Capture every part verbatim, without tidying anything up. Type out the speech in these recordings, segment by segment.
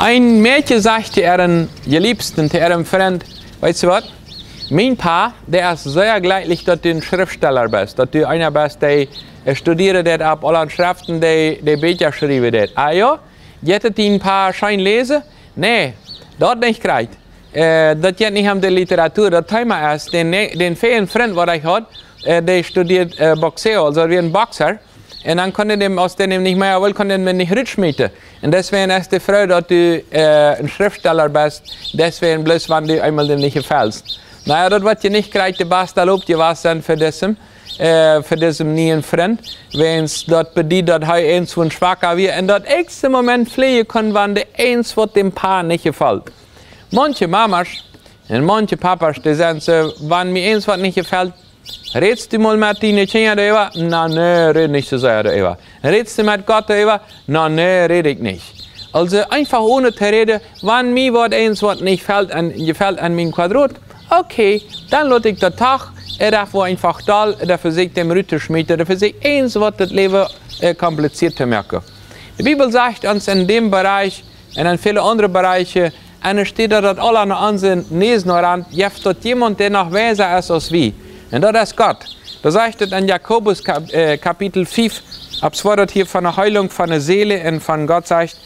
Een Mäakje sajcht to äaren Jeleeften, to äaren Frint: Weetst du waut? Mien Pa, dee es sea jlekjlich, daut du een Schreftstella best, daut du eena best, dee studieren deit opp aule Schreften, dee, dee Bieekja schriewen deit. Ah jo? Jeit et dien Pa scheen läsen? Nä, daut nich krakjt. Daut jeit nich om de Literatua. Daut Thema es, dän, dän väajen Frint, waut ekj haud, dee studieed Boxeo, aulsoo wia een Boxer. Un dan kunn hee däm, aus dee däm nich mea wull, kunn hee däm nich rutschmieten. Un deswäajen es de Fru, daut du een Schreftstella best, deswäajen bloos, wan du eemol däm nich jefelst. Na jo, daut woat je nich krakjt de baste Lob jewast sennen fa disem, fa disem nieen Frint, wäajens daut bediet, daut hee eenswua schwaka wia un daut ekj em Moment fleejen kunn, wan dee eenswua däm Pa nich jefelt. Maunche Mamasch un maunche Papasch, dee sent soo: Wan mie eenswua nich jefelt, rätst du mol met diene Kjinja doaräwa? Na nä, räd nich soo sea doaräwa. Rätst du met Gott doaräwa? Na nä, räd ekj nich. Aulsoo eenfach one to räden: Wan mie waut eenswua nich jefelt aun mien Quadraut, okay, dan lot ekj daut doch, ooda woo eenfach doll, ooda vesieekj däm ruttoschmieten, ooda vesieekj eenswua daut Läwen kompliziert to moaken. De Bibel sajcht ons en däm Bereich un en väle aundre Bereichen, un et steit, daut daut aula no onse Näs no rant, jeft daut jemaunt, dee noch weisa es aus wie. Un daut es Gott. Doa sajcht et en Jakobus Kapitel fief, opp woat daut hia von de Heelunk von de Seel un von Gott sajcht,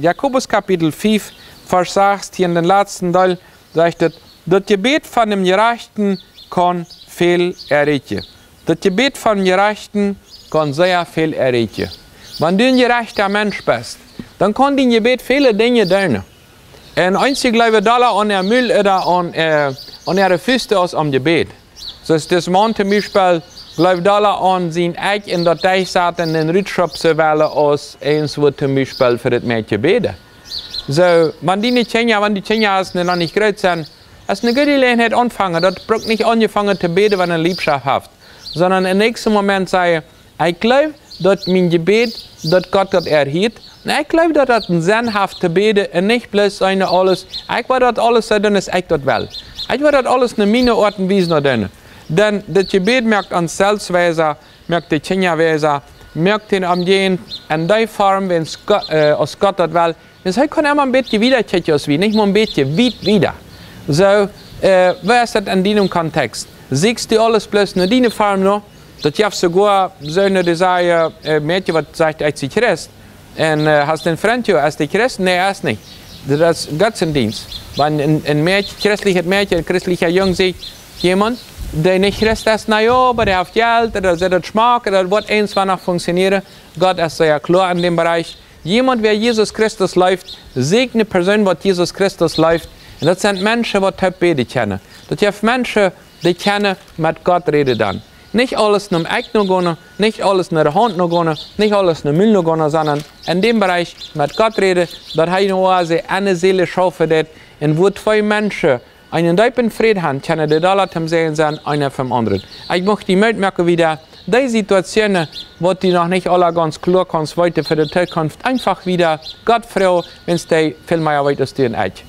Jakobus Kapitel fief, Varsch sastieen, dän latsten Deel, sajcht et: Daut Jebäd von däm Jerajchten kaun väl erreichen. Daut Jebäd von däm Jerajchten kaun sea väl erreichen. Wan du een jerajchta Mensch best, dan kaun dien Jebäd väle Dinja doonen. Un eenje jleewen dolla aun äa Mul ooda aun äare Fusten aus aum Jebäd. Soo aus dis Maun tom Biespel jleeft dolla aun sien Ekj un daut Dach saten un rutschopsen wellen, aus eenswua tom Biespel fa daut Mäakje bäden. Soo, wan diene Kjinja, wan dee Kjinja aus noch nich groot sent, es ne goode Jeläajenheit aunfangen. Daut brukt nich aunjefangen to bäden, wan eena Leewschoft haft, sonda em näakjsten Moment sajen: Ekj jleew, daut mien Jebäd, daut Gott daut erhieet, un ekj jleew, daut daut een Senn haft to bäden un nich bloos sennen aules, ekj woa daut aules soo doonen, aus ekj daut well. Ekj woa daut aules no miene Oat un Wies no doonen. Dan daut Jebäd moakt ons selfst weisa, moakt de Kjinja weisa, moakt dän Omjäajent en dee Form, aus Gott daut well. Wiels hee kaun emma een bät wieda kjikjen aus wie, nich mau een bät, wiet wieda. Soo, woo es daut en dienem Kontext? Sieekjst du aules bloos no diene Form no? Daut jeft soogoa soone, dee sajen, Mäakje, waut sajcht, ekj sie Christ? Un hast een Frint, jo, es dee Christ? Nä, es nich. Daut es Gottesdeenst. Wan een Mäakje, christlichet Mäakje, een christlicha Jung sajcht: Jemaunt, dee nich Christ es, na jo, oba dee haft Jelt, ooda see daut schmock, ooda daut woat eenswua noch funktionieren. Gott es sea kloa en däm Bereich. Jemaunt, wäa Jesus Christus leeft, sieekjt ne Persoon, waut Jesus Christus leeft. Un daut sent Menschen, waut toop bäden kjennen. Daut jeft Menschen, dee kjennen met Gott räden dan. Nich aules nom Ekj no gonen, nich aules no de Haunt no gonen, nich aules no Mul no gonen, sonda en däm Bereich met Gott räden, daut hee ne Oase en de Seel schaufen deit, un wua twee Menschen eenen deepen Fräd han, kjennen dee dolla tom Säajen sennen, eena fa dän aundren. Ekj mucht die Moot moaken, wieda dee Situatsjoonen, waut du noch nich aula gaunz kloa kaust weeten fa de Tookunft, eenfach wieda Gott froagen, wiels dee väl mea weet aus du un ekj.